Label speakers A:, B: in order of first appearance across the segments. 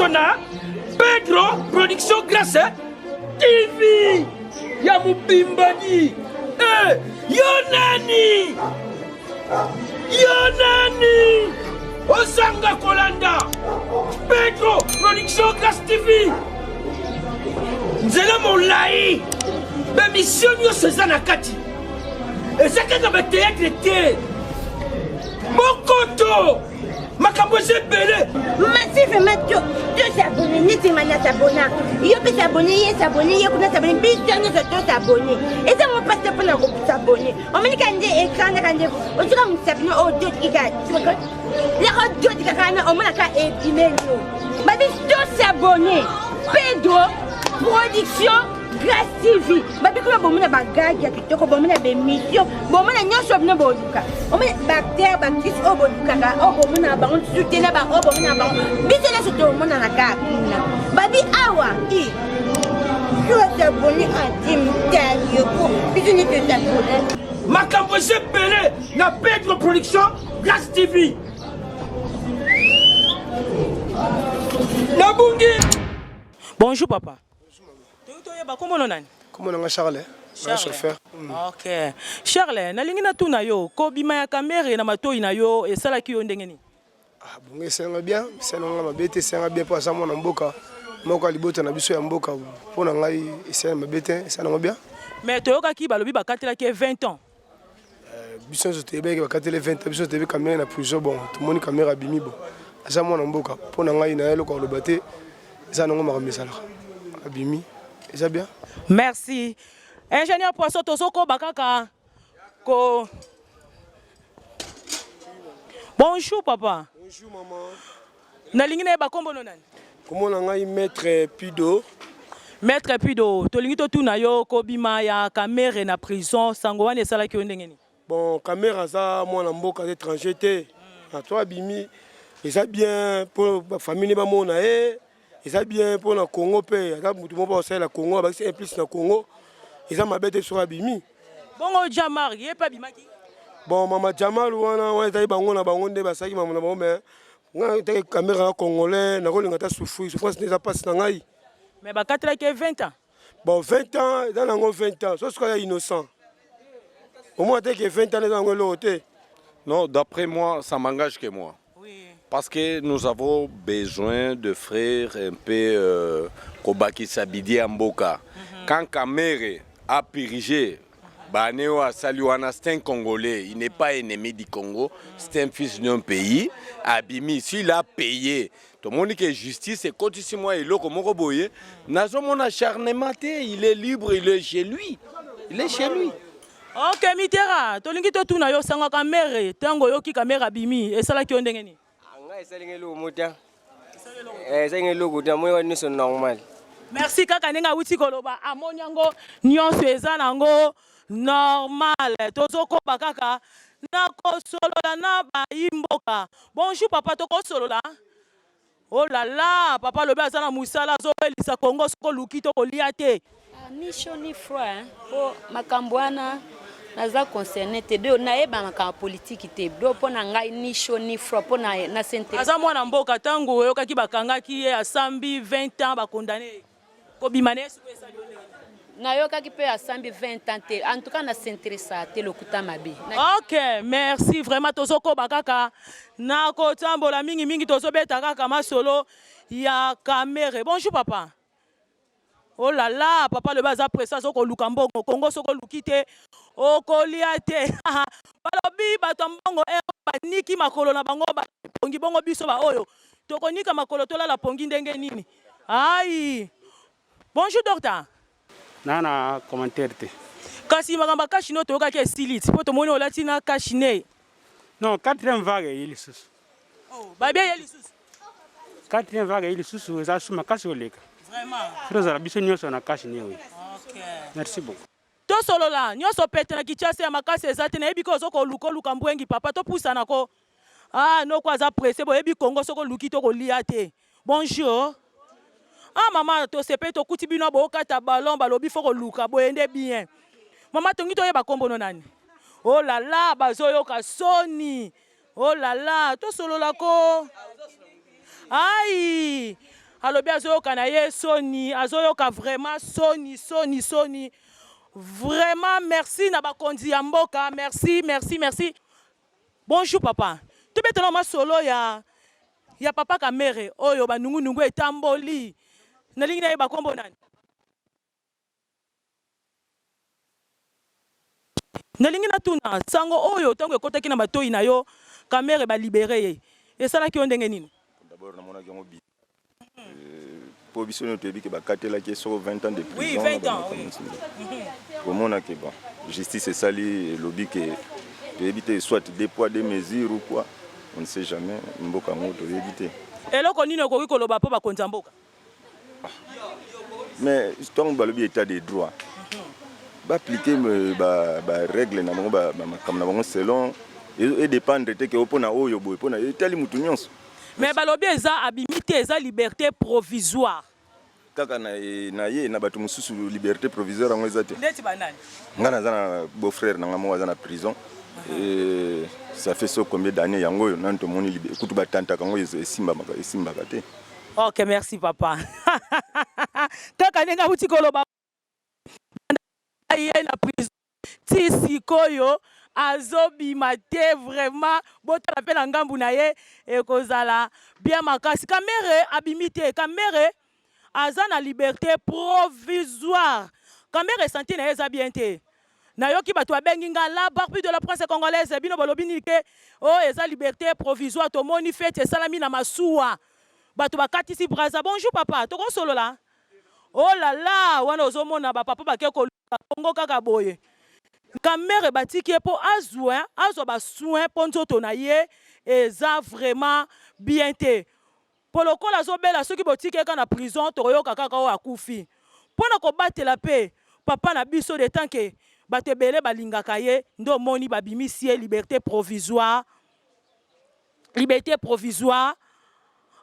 A: nyonso na Pedro Production Grace TV ya mobimbani. Eh, yo nani? Yo nani? Ozanga kolanda Pedro Production Grace TV. Nzela molai, bemission nyonso eza na kati. Eza kaka bateatre te. Bokoto makambo eza ebele.
B: Merci vraiment to to s'abonner neti nga na s'abonna yo mpe s'abonner ye s'abonner ye kuna s'abonner biso nyonso to s'abonner eza ngo mpasi te mpona kosabonner omoni kaka nde écran kaka nde otika mosapi no oyo dotiki kaka yaka doti kaka wana omona kaka ebimeli yo babi to s'abonner Pedro production Grace TV babi kuna bomona bagage ya kitoko bomona bemission bomona nyonso bino boluka omona baacteur baactrice oyo bolukaka oyo bomonaka bango lisusu te na baoyo bomonaka bango biso nyonso tomonana kaka kuna babi awa i tosabone antimtayoko biso nyonso tosabone
A: makambo eza ebele na Pedro Production Grace TV nabungi.
C: Bonjour papa. Toyei toyeba kombo no nani?
D: Kombo na nga Charles.
C: Charles.
D: Chauffeur.
C: Ok. Charles, nalingi natuna yo, kobima ya Kamerhe na matoyi na yo esalaki yo ndenge nini?
D: Ah, bongo esalanga bien, esalanga mabe te, esalanga bien mpo aza mwana mboka moko ya libota na biso ya mboka. Mpo na ngai esalanga mabe te, esalanga bien.
C: Mais toyokaki balobi bakatelaki ye 20 ans.
D: Biso nyonso toyebaki bakateli 20 ans, biso toyebi Kamerhe na prison. Bon, tomoni Kamerhe abimi, bon aza mwana mboka. Mpo na ngai na eloko koloba te, eza nango makambo ezalaka, abimi eza bien.
C: Merci. Ingénieur Poisson, tozokoba kaka ko. Bonjour papa.
D: Bonjour maman.
C: Nalingi nayeba kombo no nani?
D: Kombo na ngai Maître Pido.
C: Maître Pido, tolingi totuna yo kobima ya Kamerhe na prison, sango wana esalaki yo ndenge nini?
D: Bon, Kamerhe aza mwana mboka, aza étranger te. To abimi eza bien mpo bafamille bamona ye, eza bien mpo na Congo mpe aza motu moko bakosalela Congo, abakisi un plus na Congo, eza mabe te soki abimi.
C: Bongo Jamar ye mpe abimaki?
D: Bon, mama Jamal wana wana ezali bango na bango nde basalaki mambo na bango, mais ngai take Kamerhe ya congolais, nakolinga ata souffrir, souffrance nde eza mpasi na ngai.
C: Mais bakatelaki ye 20 ans.
D: Bon, 20 ans eza nango 20 ans, so soki aza innocent, omona te ke 20 ans eza nango eloko te.
E: Non, d'après moi, ça m'engage que moi.
C: Oui.
E: Parce que nous avons besoin de frères un peu kobakisa bidi ya mboka. Quand Kamerhe a purgé baannées oyo asali wana, c'est un Congolais, il n'est pas ennemi du Congo, c'est un fils d'un pays. Abimi, s'il a payé, tomoni ke justice ekotisi mwa eloko moko boye, nazomona acharnement te, il est libre, il est chez lui. Il est chez lui.
C: Ok, Mitera, tolingi totuna yo sango ya Kamerhe, ntango oyoki Kamerhe abimi, esalaki yo ndenge nini?
F: Ngai esalinga eloko mo te, esalinga eloko te, amoni wana nyonso normal.
C: Merci. Kaka ndenge awuti koloba, amoni yango nyonso eza nango normal. Tozokoba kaka na kosolola na bayimboka. Bonjour papa, tokosolola. Oh là là, papa alobi aza na mosala, azowelisa Congo, soki oluki to kolia te.
G: Ah, ni chaud ni froid hein. Po makambo wana naza concerné te, do nayeba makambo politiki te, do mpo na ngai ni chaud ni froid mpo na na sente.
C: Aza mwana mboka, ntango oyokaki bakangaki ye, asambi 20 ans, bakondane ye, kobima na ye sikoyo esali yo ndenge nini?
G: Nayokaki mpe asambi 20 ans te, en tout cas na s'intéressa te, lokuta mabe.
C: Ok, merci vraiment. Tozokoba kaka na kotambola mingimingi, tozobeta kaka masolo ya Kamerhe. Bonjour papa. Oh là là, papa lobi aza pressé, azokoluka mbongo. Kongo soki oluki te okolia te. Balobi bato ya mbongo baniki makolo na bango bapongi, bongo biso baoyo tokonika makolo tolala pongi ndenge nini? Ai, bonjour docteur.
H: Na commentaire te.
C: Kasi makambo ya cache-nez toyokaki esili ti, mpo tomoni olati na cache-nez.
H: Non, quatrième vague eyi lisusu.
C: Oh, babi eye lisusu.
H: Quatrième vague eyi lisusu, eza su makasi koleka.
C: Vraiment.
H: Soki tozala biso nyonso na cache-nez oyo.
C: Ok.
H: Merci beaucoup.
C: Tosolola nyonso pete na Kinshasa ya makasi eza te, nayebi ko ozo koluka oluka mbwengi papa, topusana ko. Ah, noko aza pressé, boyebi Congo soki oluki to kolia te. Bonjour. Ah mama, tosepeli tokuti bino bokata ballon, balobi fo koluka boye nde bien. Mama, tongi toyeba kombo no nani? Oh là là, bazoyoka soni. Oh là là, tosolola ko. Ai. Alobi azoyoka na ye soni, azoyoka vraiment soni, soni, soni. Vraiment merci na bakonzi ya mboka, merci, merci, merci. Bonjour papa. Tobetela masolo ya ya papa Kamere oyo banungu nungu etamboli. Nalingi nayeba kombo nani? Nalingi natuna, sango oyo tango ekotaki na matoyi na yo, Kamerhe ba liberer ye, esalaki yo ndenge nini?
I: D'abord namonaki yango bizarre po biso nionso toyebi ke bakatelaki ye soko 20 ans de
C: Oui,
I: prison
C: 20 ans, oui.
I: komona ke bon justice esali elobi ke toyebi te soit deux poids deux mesures ou quoi on ne sait jamais mboka yango toyebi te.
C: Eloko nini okoki koloba po bakonzi ya mboka?
I: Mais ntango balobi état de droit baapplike barègle na bango makambo na bango selon edépendre te ke mpona oyo boye mpona etali motu nyonso.
C: Mais balobi eza abimi te eza liberté provisoire.
I: Kaka na ye na bato mosusu liberté provisoire yango eza te.
C: Ndeti banani?
I: Nga naza na beau frère na nga moko aza na prison. Et ça fait so combien d'années yango oyo nanu tomoni kutu batantaka yango esimbaka te.
C: Ok merci papa kaka ndenge awuti koloba ye na prison ti sikoyo azobima te vraiment botala mpe na ngambu na ye ekozala bien makasi kamere abimi te kamere aza na liberté provisoire kamere sante na ye eza bien te nayoki bato babengi nga la barbue de la prince congolaise bino bolobi nini ke oyo oh, eza liberté provisoire tomoni fete esalami na masuwa Bato bakatisi Brazza. Bonjour papa, tokosolola? Oh la la, wana ozomona ba papa bake koluka Congo kaka boye. Kamere batiki ye po azwa azwa ba soins po nzoto na ye eza vraiment bien te. Po lokola azobela soki botiki ye kaka na prison tokoyoka kaka oyo akufi. Po na kobatela pe papa na biso de tant que bato ebele balingaka ye nde omoni babimisi ye liberte provisoire. Liberte provisoire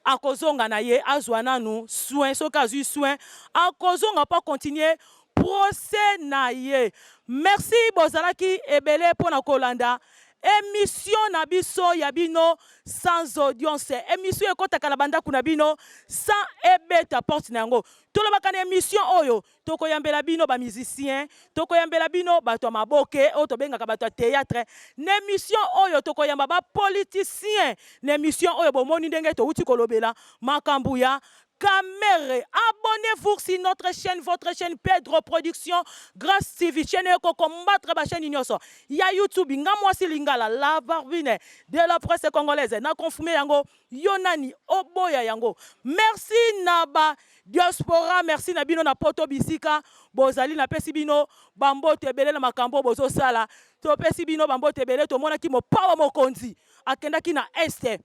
C: akozonga na ye azwa nanu soin soki azwi soin akozonga po continuer procès na ye. Merci bozalaki ebele pona kolanda emission na biso ya bino sans audience. Emission ekotaka na bandaku na bino sans ebeta porte na yango. Tolobaka na emission oyo Tokoyambela bino ba musiciens, tokoyambela bino bato ya maboke oyo tobengaka bato ya theatre. Na emission oyo tokoyamba ba politiciens. Na emission oyo bomoni ndenge towuti kolobela makambo ya Kamerhe. Abonnez-vous sur notre chaîne, votre chaîne Pedro Production Grace TV, chaîne oyo eko combattre ba chaîne nyonso ya YouTube. Nga mwasi Lingala, la barbine de la presse congolaise, na confirmer yango Yo nani oboya yango. Merci na ba diaspora, merci na bino na poto bisika bozali napesi bino ba mbote ebele na makambo oyo bozosala. Topesi bino ba mbote ebele, tomonaki mopawa mokonzi akendaki na est.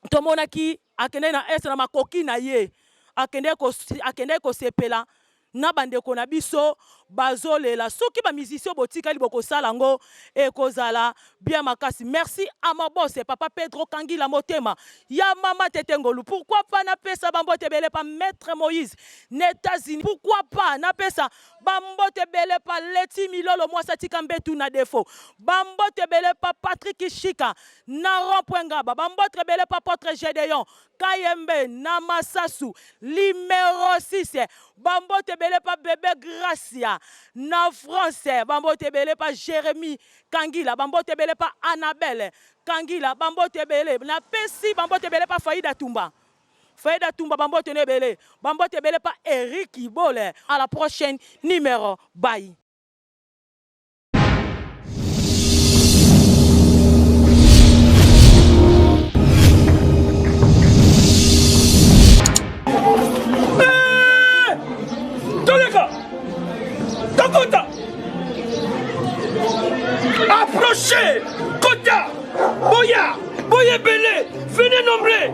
C: Tomonaki akendaki na est na makoki na ye. Akendaki kosepela na ba ndeko na biso bazolela soki ba musiciens botikali bokosala ngo ekozala bien makasi merci à mon boss papa Pedro Kangila motema ya mama Tete Ngolu pourquoi pas napesa ba mbote ebele pa maître Moïse na États-Unis pourquoi pas napesa ba mbote ebele pa Leti Milolo mwasi atika mbetu na défaut ba mbote ebele pa Patrick Shika na rond point Ngaba ba mbote ebele pa Apotre Gedeon Kayembe na Masasu limero 6 ba mbote ebele pa bebe Gracia na France ba mbote ebele pa Jeremie Kangila ba mbote ebele pa Annabelle Kangila ba mbote ebele na pesi ba mbote ebele pa Faida Tumba Faida Tumba ba mbote no ebele ba mbote ebele pa Eric Ibole à la prochaine numero bye.
A: Toleka Tokota Approchez Kota Boya Boyebele Venez nombreux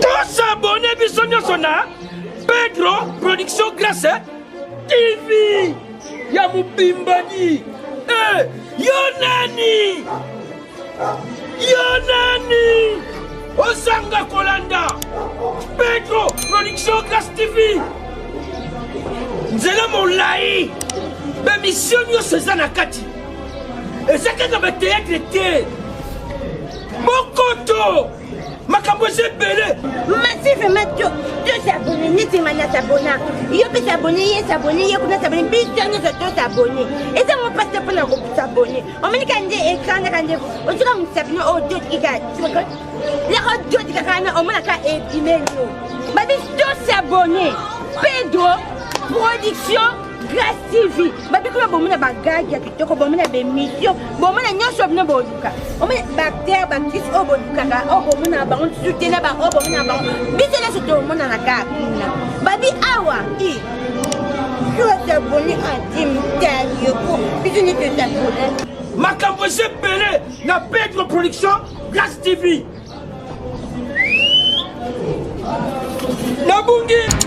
A: Tosabone biso nyonso na Pedro Production Grace TV ya mobimbani eh, yo nani yo nani ozanga kolanda Pedro Production Grace TV nzela molai bemisio nyonso eza na kati eza kaka bateatre te bokoto. Makambo eza ebele.
B: Merci vraiment to to s'abonner neti nga na s'abonna yo mpe s'abonner ye s'abonner ye kuna s'abonner biso nyonso to s'abonner eza ngo mpasi te mpona kosabonner omoni ka nde écran kaka nde ozoka mosabino oyo dotikika yaka dotikaka wana omonaka ebimeli yo babi to s'abonner Pedro production Grace TV babi kuna bomona bagage ya kitoko bomona bemission bomona nyonso bino boluka omona baacteur baactrice oyo bolukaka oyo bomonaka bango lisusu te na baoyo bomonaka bango biso nyonso tomonana kaka kuna babi awa i tosabone antimtayoko biso nyonso tosabone
A: Makambo eza ebele na Pedro Production Grace TV. Nabungi.